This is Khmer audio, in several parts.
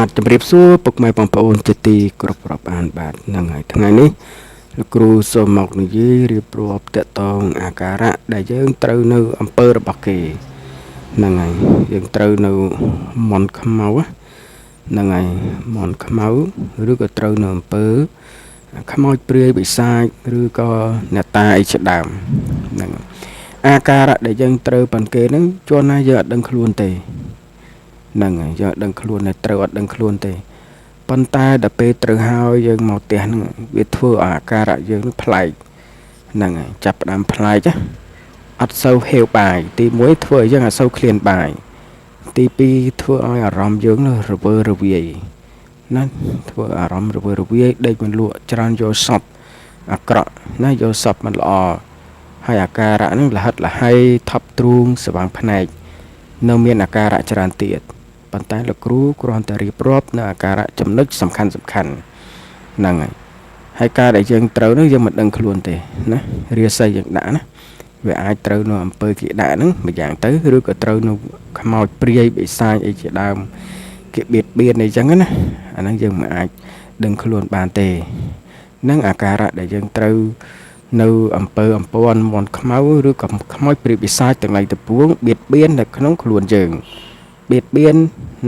បាទជម្រាបសួរពុកម៉ែបងប្អូនជាទីគោរពរាប់អានបាទហ្នឹងហើយថ្ងៃនេះលោកគ្រូសូមមកនិយាយរៀបរាប់តកតងអាការៈដែលយើងត្រូវនៅអំពើរបស់គេហ្នឹងហើយយើងត្រូវនៅមន្តខ្មៅហ្នឹងហើយមន្តខ្មៅឬក៏ត្រូវនៅអំពើខ្មោចព្រាយបិសាចឬក៏អ្នកតាអីជាដើមហ្នឹងអាការៈដែលយើងត្រូវប៉ុនគេហ្នឹងជួនណាយើងអត់ដឹងខ្លួនទេហ្នឹងហើយយើងអត់ដឹងខ្លួនទេត្រូវអត់ដឹងខ្លួនទេប៉ុន្តែដល់ពេលត្រូវហើយយើងមកផ្ទះហ្នឹងវាធ្វើឲ្យអាការៈយើងនឹងប្លែកហ្នឹងហើយចាប់ផ្ដើមប្លែកណាអត់សូវហេវបាយទី1ធ្វើឲ្យយើងអត់សូវឃ្លានបាយទី2ធ្វើឲ្យអារម្មណ៍យើងរវើរវាយណាធ្វើអារម្មណ៍រវើរវាយដេកមិនលក់ច្រើនយកសពអាក្រក់ណាយកសពមិនល្អហើយអាការៈហ្នឹងលហិតលហៃថប់ទ្រូងស្វាងភ្នែកនៅមានអាការៈច្រើនទៀតប៉ុន្តែលោកគ្រូគ្រាន់តែរៀបរាប់នៅអាការៈចំណុចសំខាន់សំខាន់ហ្នឹងហើយហើយការដែលយើងត្រូវនោះយើងមិនដឹងខ្លួនទេណារាសីយើងដាក់ណាវាអាចត្រូវនៅអំពើគេដាក់ហ្នឹងមួយយ៉ាងទៅឬក៏ត្រូវនៅខ្មោចព្រាយបិសាចអីជាដើមគេបៀតបៀនអីចឹងណាអាហ្នឹងយើងមិនអាចដឹងខ្លួនបានទេនឹងអាការៈដែលយើងត្រូវនៅអំពើអំព័ន្ធមន់ខ្មៅឬក៏ខ្មោចព្រាយបិសាចទាំងឡាយទាំងពួងបៀតបៀននៅក្នុងខ្លួនយើងបៀតបៀន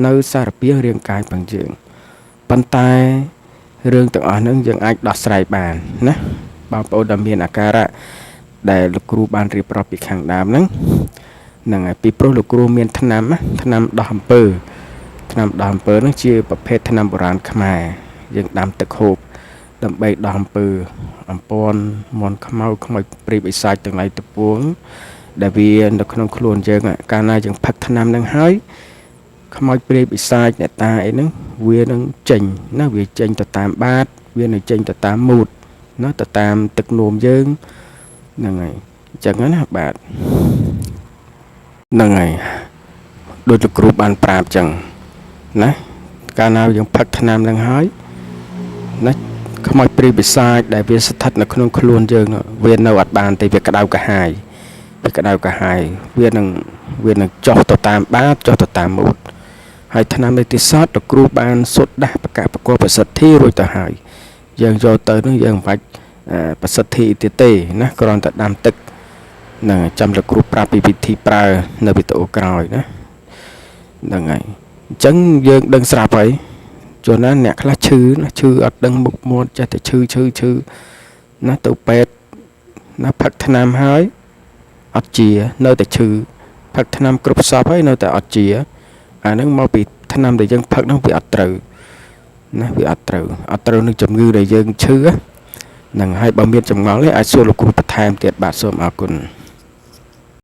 នៅសារពាង្គរាងកាយផងយើងប៉ុន្តែរឿងទាំងអស់ហ្នឹងយើងអាចដោះស្រាយបានណាបងប្អូនដែលមានអាការៈដែលលោកគ្រូបានរៀបរាប់ពីខាងដើមហ្នឹងហ្នឹងហើយពីព្រោះលោកគ្រូមានថ្នាំថ្នាំដោះអំពើថ្នាំដោះអំពើហ្នឹងជាប្រភេទថ្នាំបុរាណខ្មែរយើងដាំទឹកហូបដើម្បីដោះអំពើអំព័ន្ធមន់ខ្មៅខ្មោចព្រាយបិសាចទាំងឡាយទាំងពួងដែលវានៅក្នុងខ្លួនយើងកាលណាយើងផឹកថ្នាំហ្នឹងហើយខ្មោចព្រាយបិសាចអ្នកតាអីហ្នឹងវានឹងចេញណាវាចេញទៅតាមបាតវានឹងចេញទៅតាមមូតណាទៅតាមទឹកនោមយើងហ្នឹងហើយអញ្ចឹងណាបាទហ្នឹងហើយដូចលោកគ្រូបានប្រាប់អញ្ចឹងណាកាលណាយើងផឹកថ្នាំហ្នឹងហើយណាខ្មោចព្រាយបិសាចដែលវាស្ថិតនៅក្នុងខ្លួនយើងវានៅអត់បានទេវាក្តៅក្រហាយវាក្តៅក្រហាយវានឹងចុះទៅតាមបាតចុះទៅតាមមូតហើយថ្នាំនេះទីសតលោកគ្រូបានសុទ្ធដាស់បកប្រកបប្រសិទ្ធិរួចទៅហើយយើងយកទៅនឹងយើងមិនបាច់ប្រសិទ្ធិទៀតទេណាគ្រាន់តែដាំទឹកហ្នឹងចាំលោកគ្រូប្រាប់ពីវិធីប្រើនៅវីដេអូក្រោយណាហ្នឹងហើយអញ្ចឹងយើងដឹងស្រាប់ហើយជួនណាអ្នកខ្លះឈឺណាឈឺអត់ដឹងមុខមាត់ចេះតែឈឺឈឺឈឺណាទៅពេទ្យណាផឹកថ្នាំហើយអត់ជានៅតែឈឺផឹកថ្នាំគ្រប់សពហើយនៅតែអត់ជាអាហ្នឹងមកពីថ្នាំដែលយើងផឹកហ្នឹងវាអត់ត្រូវណាវាអត់ត្រូវអត់ត្រូវនឹងជំងឺដែលយើងឈឺហ្នឹងហើយបើមានចម្ងល់ទេអាចសួរលោកគ្រូបន្ថែមទៀតបាទសូមអរគុណ។